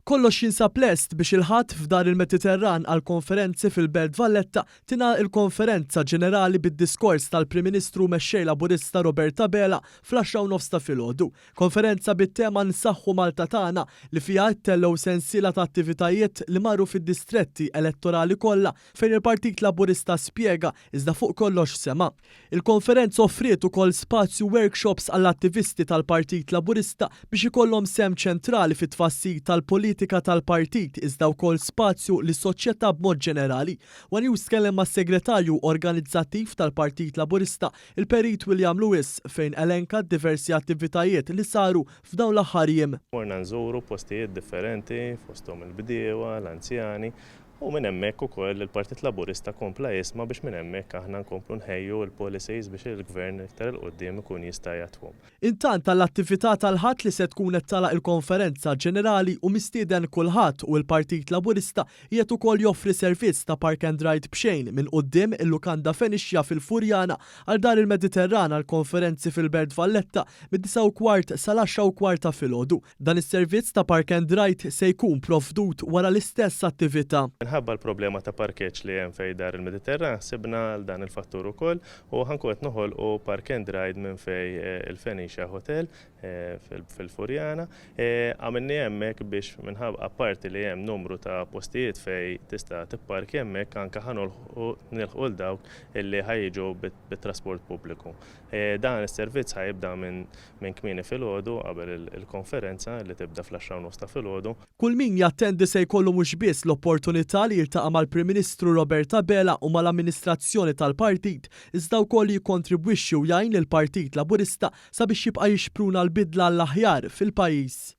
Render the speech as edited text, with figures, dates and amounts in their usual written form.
Kollox jinsab lest biex il-Ħadd f'Dar il-Mediterran għall-Konferenzi fil-Belt Valletta tingħalaq il-Konferenza Ġenerali bid-diskors tal-Prim Ministru u Mexxej Laburista Robert Abela fl-għaxra u nofs ta' filgħodu. Konferenza bit-tema Nsaħħu Malta Tagħna li fiha ttellgħu sensiela ta' attivitajiet li marru fid-distretti elettorali kollha fejn il-Partit Laburista spjega iżda fuq kollox sema'. Il-konferenza offriet ukoll spazju workshops għall-attivisti tal-Partit Laburista biex ikollhom sehem ċentrali fit-tfassil tal-politika tal-partit iżda wkoll spazju lis-soċjetà b'mod ġenerali. One News tkellem mas-Segretarju Organizzattiv tal-Partit Laburista, il-Perit William Lewis, fejn elenka d-diversi attivitajiet li saru f'dawn l-aħħar jiem. Morna nżuru postijiet differenti fosthom il-bdiewa, l-anzjani U minn hemmhekk ukoll il-Partit Laburista kompla jisma' biex minn hemmhekk aħna nkomplu nħejju l-policies biex il-Gvern iktar 'il quddiem ikun jista' jattwhom. Intant għall-attività tal-Ħadd li se tkun qed tagħlaq il-konferenza ġenerali hu mistieden kulħadd u l-Partit Laburista qiegħed ukoll joffri servizz ta' park and ride b'xejn minn quddiem il-Lukanda Fenicia fil-Furjana għal Dar il-Mediterran għall-konferenzi fil-Belt Valletta mid-disgħa u kwart sal-għaxra u kwart ta' filgħodu. Dan is-servizz ta' park and ride se jkun provdut wara l-istess attività. Minħabba l-problema ta' parkeġġ li hemm fejn Dar il-Mediterran ħsibna għal dan il-fattur ukoll u ħa nkunu qed noħolqu park and ride minn fejn il-Phoenicia Hotel fil-Furjana. Għamilnieh hemmhekk biex minħabba apparti li hemm numru ta' postijiet fejn tista' tipparkja hemmhekk anke ħa nilħqu 'l dawk li ħa jiġu bit-trasport pubbliku. Dan is-servizz ħa jibda minn kmieni filgħodu qabel il-konferenza li tibda fl-għaxra u nofs ta' filgħodu. Kull min jattendi se jkollu mhux biss l-opportunità li jiltaqa' mal-Prim Ministru Robert Abela u mal-amministrazzjoni tal-partit iżda wkoll li jikkontribwixxi u jgħin lill-Partit Laburista sabiex jibqa' jixpruna l-bidla għall-aħjar fil-pajjiż.